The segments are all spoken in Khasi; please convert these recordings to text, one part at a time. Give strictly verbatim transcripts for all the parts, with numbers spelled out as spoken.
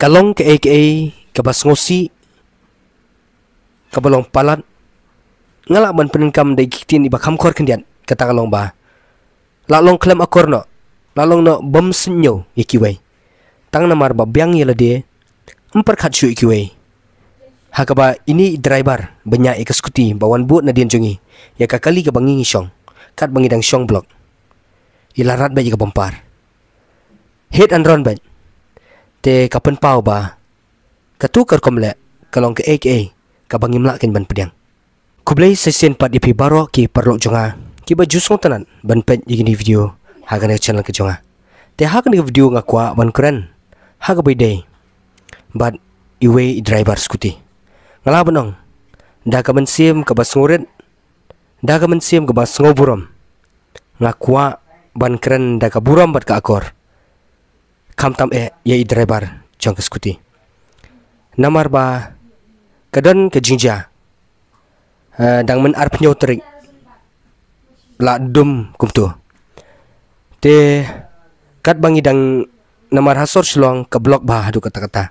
Ka long kaei kaei kaba sngewsih, kaba long palat, nga lah ban pyndonkam da ki ktien iba kham khor khyndiat, kata ka long ba la long khlem akor noh, la long noh bym sngewthuh ïa kiwei. Tang namar ba biang ïa lade, ym pyrkhat shuh ïa kiwei. Ha kaba ine i driver ba ñiah ïa ka scooty ba wan bud nadien jong ngi, ïa ka kali kaba ngi ngi shong, katba ngi dang shong block, i la rat beit ïa ka bumper. Hit and run beit. Te ka pynpaw ba katu ka rukom leh ka long kaei kaei kaba ngim lah kein ban pdiang. Khublei sa shisien pat ïa phi baroh ki paralok jong nga kiba ju sngewtynnat ban peit ïa kine video ha kane ka channel ka jong nga. Te ha kane ka video nga kwah ban kren ha kaba ïadei bad iwei i driver scooty. Nga lah ban ong, da ka mynsiem kaba sngewrit, da ka mynsiem kaba sngewburom, nga kwah ban kren da ka burom bad ka akor, khamtam eh ïa i driver jong ka scooty. Namar ba ka don ka jingjia, eh, dang mynarphew tarik la dum kumto. Te katba ngi dang, namar ha sor Shillong ka block bha haduh katta katta,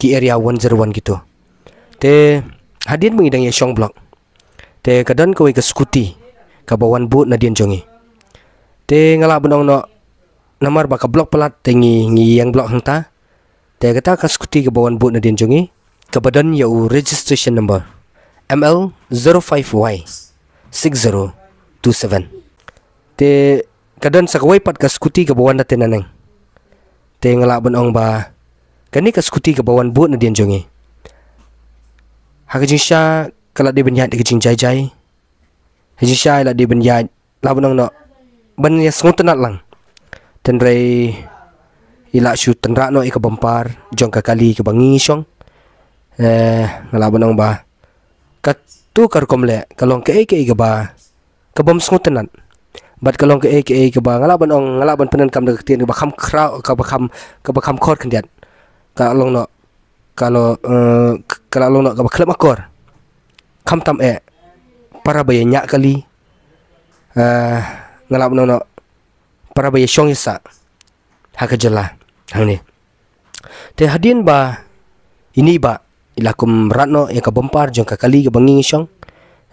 ki area one zero one kito. Te hadien ba ngi dang ïa shong block, te ka don kawei ka scooty kaba wan bud nadien jong ngi. Te nga lah ban ong noh, namar ba ka block palat te ngi, ngi ïeng block hangta. Te kata ka scooty kaba wan bud nadien jong ngi, kaba don ïa u registration number M L zero five Y six zero two seven. Te ka don sa kawei pat ka scooty kaba wan da te naneng. Te nga lah ban ong ba kane ka scooty kaba wan bud nadien jong ngi, ha ka jingshisha ka la dei ban ïaid da ka jingjai jai. Ha ka jingshisha i la dei ban ïaid, lah ban ong noh, ban ïa sngewtynnat lang. Hynrei i la shu tynrah noh ïa ka bumper jong ka kali kaba ngi ngi shong. Eh, nga lah ban ong ba katu ka rukom leh ka long kaei kaei kaba, kabym sngewtynnat. Bad ka long kaei kaei kaba nga lah ban ong, nga lah ban pyndonkam da ka ktien kaba kham khraw, kaba kham, kaba kham khor khyndiat. Ka long noh, ka long, eh, ka la long noh kaba khlem akor, khamtam eh para ba ïa ñiah kali, eh, nga lah ban ong noh, para ba ïa shong ïa sah ha ka jylla hangne. Te hadien ba ine i bah i la kum rat noh ïa ka bumper jong ka kali kaba ngi ngi shong,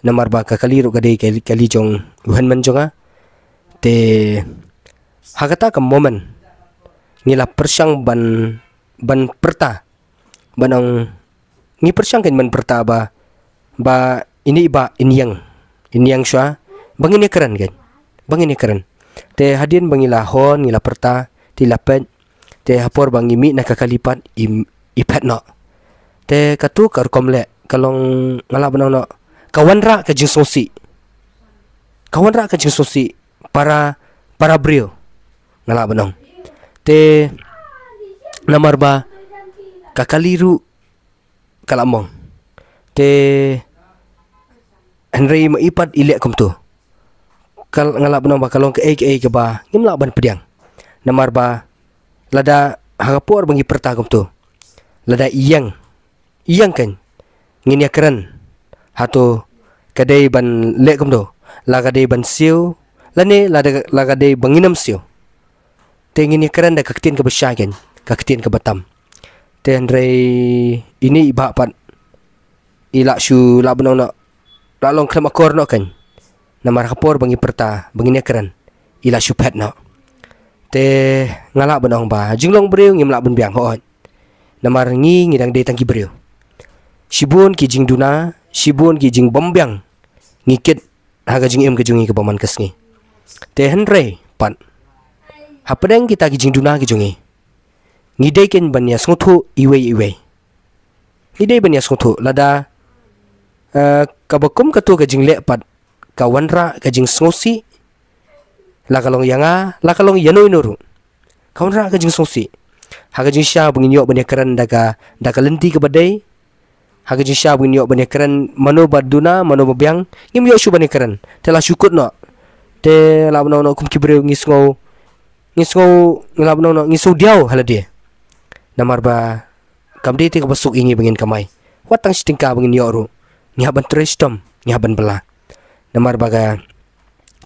namar ba ka kali ruh ka dei ka kali, kali jong u hynmen jong nga. Te ha kata ka moment ngi la pyrshang ban, ban pyrta, ban ong, ngi pyrshang kein ban pyrta ba, ba ine i bah in ïeng, in ïeng shuwa, ba ngin ïa kren kein, ba ngin ïa kren. Te hadien ba ngi la hon, ngi la pyrta, te i la peit, te ha por ba ngi mih na ka kali pat, i, i phet noh. Te katu ka rukom leh ka long, nga lah ban ong noh, ka wanrah ka jingsngewsih, ka wanrah ka jingsngewsih para, para briew, nga lah ban ong. Te namar ba ka kali ruh ka la mong. Te hynrei ma i pat i leh kumto. Ka, nga lah ban ong ba ka long kaei kaei kaba ngim lah ban pdiang. Namar ba lada ha ka por ba ngi pyrta kumto, lada i ïeng, i ïeng kein, ngin ïa kren. Hato ka dei ban leh kumno? La ka dei ban siew, lane la da, la ka dei ba ngin ym siew? Te ngin ïa kren da ka ktien kaba shai kein, ka ktien kaba tam. Te hynrei ine i bah pat i la shu, lah ban ong noh, la long khlem akor noh kein. Namar ha ka por ba ngi pyrta ba ngin ïa kren, i la shu phet noh. Te nga lah ban ong ba jinglong briew ngim lah ban biang, hooid. Namar ngi, ngi dang dei tang ki briew. Shibun ki jingduna, shibun ki jingbymbiang ngi kit ha ka jingim ka jong ngi kaba man ka sngi. Te hynrei pat, hapdeng kita ki jingduna ki jong ngi, ngi dei kein ban ïa sngewthuh iwei iwei. Ngi dei ban ïa sngewthuh lada, eh, kaba kum katu ka jingleh pat ka wanrah ka jingsngewsih, la ka long ïa nga, la ka long ïano ïano ruh, ka wanrah ka jingsngewsih. Ha ka jingshisha ba ngin ïoh ban ïa kren da ka, da ka lynti kaba dei. Ha ka jingshisha ba ngin ïoh ban ïa kren mano ba duna, mano ba biang, ngim ïoh shuh ban ïa kren. Te la shu kut noh. Te lah ban ong noh kum ki briew ngi sngew, ngi sngew, lah ban ong noh, ngi sngew diaw ha lade. Namar ba kam dei te kaba suk ïa ngi ba ngin kamai. Wat tang shi tyngka ba ngin ïoh ruh, ngi hap ban trei shitom, ngi hap ban bylla. Namar ba ka,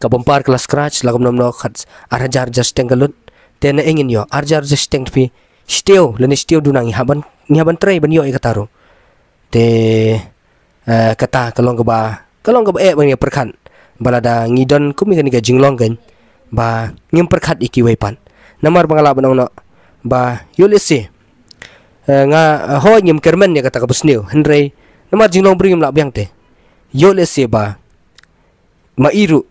ka bumper ka la scratch, la kumno kumno, khat ar hajar, hajar shiteng ka lut. Te naei ngin ïoh ar hajar, hajar shiteng, te phi, shitiew lane shitiew duna ngi hap ban, ngi hap ban trei ban ïoh ïa kata ruh. Te eh, kata ka long kaba, ka long kaba eh ba ngi pyrkhat ba lada ngi don kum ïa kane ka jinglong kan ba ngim pyrkhat ïa kiwei pat. Namar ba nga lah ban ong noh ba ïoh lehse eh, nga eh, hooid ngim kyrmen ïa kata kaba sniew, hynrei namar jinglong briew ngim lah biang te. Ïoh lehse ba ma i ruh,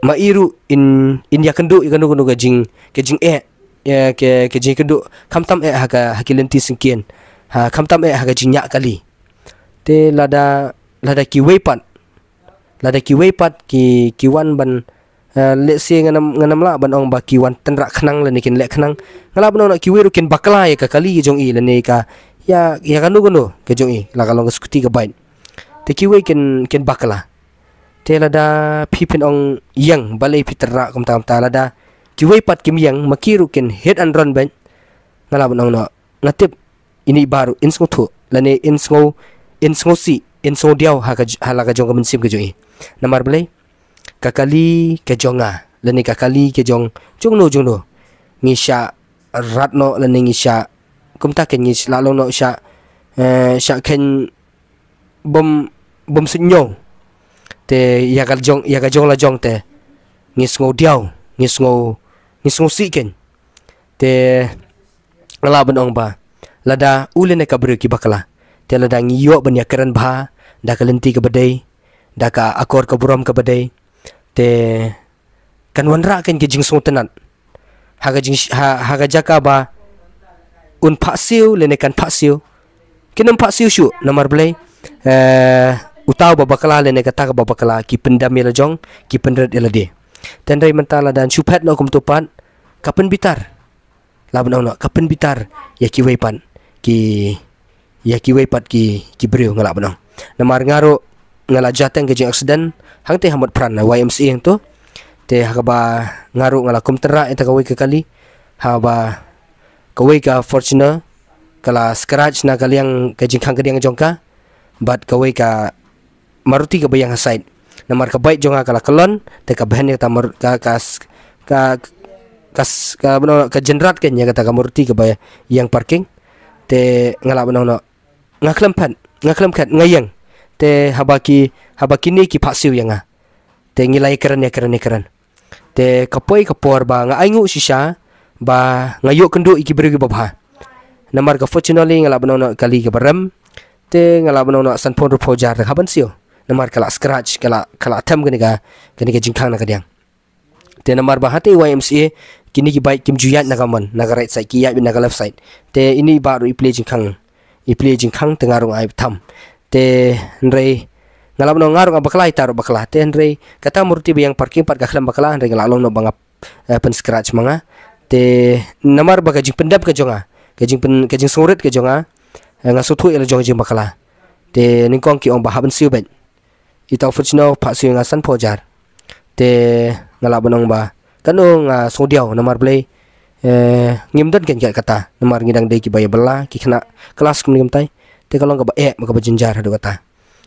ma i ruh in, in ïakynduh ïa kano kano ka jing, ka jingeh, ïa ka, ka jingkynduh khamtam eh ha ka, ha ki lynti syngkien, ha khamtam eh ha ka jingñiah kali. Te lada, lada kiwei pat, lada kiwei pat ki, ki wan ban eh, lehse ngan ym, ngan ym lah ban ong ba ki wan tynrah khnang lane kin leh khnang. Nga lah ban ong noh kiwei ruh kin bakla ïa ka kali ka jong i lane ka, ïa, ïa kano kano ka jong i, la ka long ka scooty ka bike. Te kiwei kin, kin bakla. Te lada phi phin ong ïeng balei phi tynrah kumta kumta, lada kiwei pat kim ïeng ma ki ruh kin hit and run beit. Nga lah ban ong noh, nga tip ine i bah ruh in sngewthuh lane in sngew, in sngewsih, in sngew diaw ha ka j-, ha la ka jong ka mynsiem ka jong i. Namar balei? Ka kali ka jong nga lane ka kali ka jong jongno jongno, ngi shah rat noh lane ngi shah, kumta kan ngi lah long noh shah, eh, shah khein bym, bym suidñiew. Te ïa ka jong, ïa ka jong la jong te ngi sngew diaw, ngi sngew, ngi sngewsih kan. Te nga lah ban ong ba lada u lane ka briew ki bakla, te lada ngi ïoh ban ïakren bha da ka lynti kaba dei, da ka akor ka burom kaba dei, te kan wanrah kan ka jingsngewtynnat. Ha ka jing, ha, ha ka jaka ba un phah siew lane kan phah siew, kin ym phah siew shuh. Namar balei? Eh, uta uba bakla lane kata kaba bakla ki pyndam ïa la jong, ki pynrit ïa lade. Te hynrei mynta lada yn shu phet noh kumto pat, ka pynbitar, lah ban ong noh, ka pynbitar ïa kiwei pat ki, ïa kiwei pat ki, ki briew, nga lah ban ong. Namar nga ruh nga la jia teng ka jingaccident hangtei ha Motphran na Y M C A hangto. Te ha kaba nga ruh nga la kum tynrah ïa ta kawei ka kali, haba kawei ka Fortuner ka la scratch na ka liang ka jingkhang kadiang jong ka, bad kawei ka Maruti kaba ïeng ha side. Namar ka bike jong nga ka la kyllon, te ka behen ïa kata Mar-, ka, ka s-, ka, ka s-, ka, bano, ka jynrat kan ïa kata ka Maruti kaba ïeng parking. Te nga lah ban ong noh, nga khlem phet, nga khlem khet, nga ïeng. Te haba ki, haba kine ki phah siew ïa nga, te ngi la ïakren, ïakren, ïakren. Te ka poi ka por ba nga ainguh shisha ba nga ïoh kynduh ïa ki briew kiba bha. Namar ka Fortuner nga lah ban ong noh kali kaba rem. Te nga lah ban ong noh sanphew hynriewphew hajar, te ka ban siew. Namar ka la scratch, ka la, ka la them kane ka, kane ka jingkhang na kadiang. Te namar ba hangtei Y M C A kine ki bike kim ju ïaid na ka mon, na ka right side, ki ïaid na ka left side. Te ine i bah ruh i plie jingkhang, i plie jingkhang, te nga ruh nga ai btham. Te hynrei nga lah ban ong nga ruh nga bakla, ita ruh bakla. Te hynrei kata Maruti ba ïeng parking pat ka khlem bakla, hynrei nga lah long noh ba nga, eh, pyn scratch ma nga. Te namar ba ka jingpyndem ka jong nga, ka jingpyn, ka jingsngewrit ka jong nga, eh, nga sngewthuh ïa la jong ka jingbakla. Te nyngkong ki ong ba hap ban siew beit. Ita u Fortuner phah siew ïa nga sanphew hajar. Te nga lah ban ong ba kano nga sngewdiaw, namar balei, eh, ngim don kan kat kata, namar ngi dang dei kiba ïa bylla, ki khynnah klas kumne kumtai. Te ka long kaba eh, kaba jynjar haduh kata.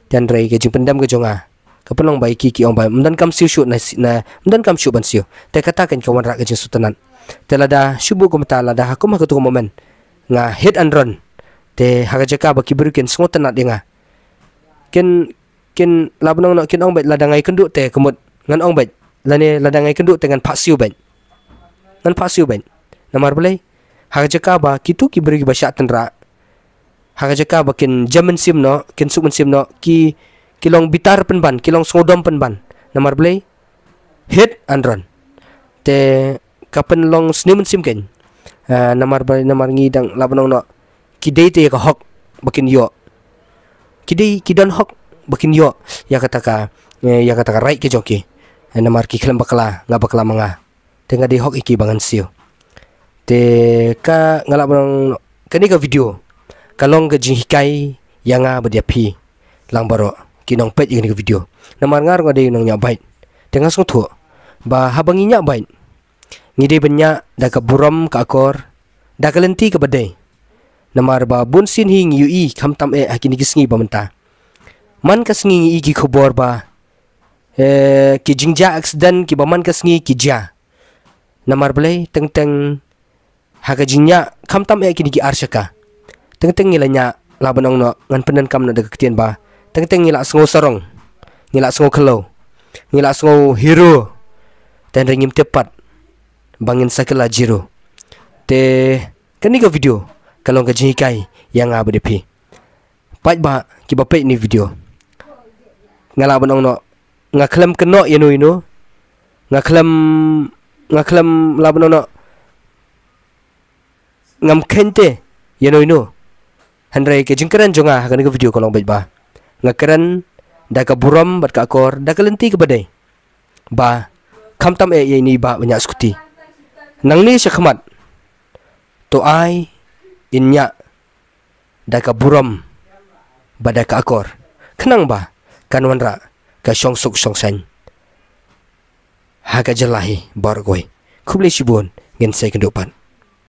Te hynrei ka jingpyndem ka jong nga ka pynlong ba ïa ki, ki ong ba ym donkam siew shuh na, na, ym donkam shuh ban siew. Te kata kan ka wanrah ka jingsngewtynnat. Te lada shu buh kumta, lada ha kum ha kato ka moment nga hit and run, te ha ka jaka ba ki briew kin sngewtynnat ïa nga, kin, kin lah ban ong noh, kin ong beit lada nga ïakynduh te ka mut ngan ong beit, lane lada nga ïakynduh te ngan phah siew beit. Ngan phah siew beit. Namar balei? Ha ka jaka ba kito ki briew kiba shah tynrah, ha ka jaka ba kin jem mynsiem noh, kin suk mynsiem noh, ki, ki long bitar pynban, ki long sngewdom pynban. Namar balei? Hit and run. Te ka pynlong sniew mynsiem kan. Ah, namar ba, namar ngi dang lah ban ong noh, ki dei te ïa ka hok ba kin ïoh. Ki dei, ki don hok ba kin ïoh ïa kata ka, eh, ïa kata ka right ka jong ki. Eh, namar ki khlem bakla, nga bakla ma nga. Te nga dei hok ïa ki ba ngan siew. Te ka, nga lah ban ong, kane ka video ka long ka jinghikai ïa nga bad ïa phi lang baroh ki nongpeit ïa kane ka video. Namar nga ruh nga dei u nongñiah bike. Te nga sngewthuh ba haba ngi ñiah bike, ngi dei ban ñiah da ka burom, ka akor, da ka lynti kaba dei. Namar ba bun sien hi ngi ïohi khamtam eh ha kine ki sngi ba mynta. Man ka sngi ngi ïohi ki khubor ba, eh, ki jingjia accident kiba man ka sngi ki jia. Namar balei? Teng teng Ha ka jingñiah khamtam eh kine ki ar shaka. Teng teng ngi la ñiah, lah ban ong noh, ngan pyndonkam noh da ka ktien ba teng teng ngi la sngew sarong, ngi la sngew khlaw, ngi la sngew hero. Te hynrei ngim tip pat ba ngin sa kylla zero. Te kane ka video ka long ka jinghikai ïa nga bad ïa phi. Paidbah kiba peit ïa kane ka video, nga lah ban ong noh, nga khlem kynnoh ïano ïano, nga khlem, nga khlem, lah ban ong noh, ngam kheiñ te ïano ïano. Hynrei ka jingkren jong nga ha kane ka video ka long beit ba nga kren da ka burom bad ka akor, da ka lynti kaba dei, ba khamtam eh ïa ine i bah ba ñiah skuti. Nangne sha khmat to ai in ñiah da ka burom bad da ka akor, khnang ba kan wanrah ka shongsuk shongsaiñ ha ka jylla hi baroh kawei. Khublei shibun, ngin sa ïakynduh pat.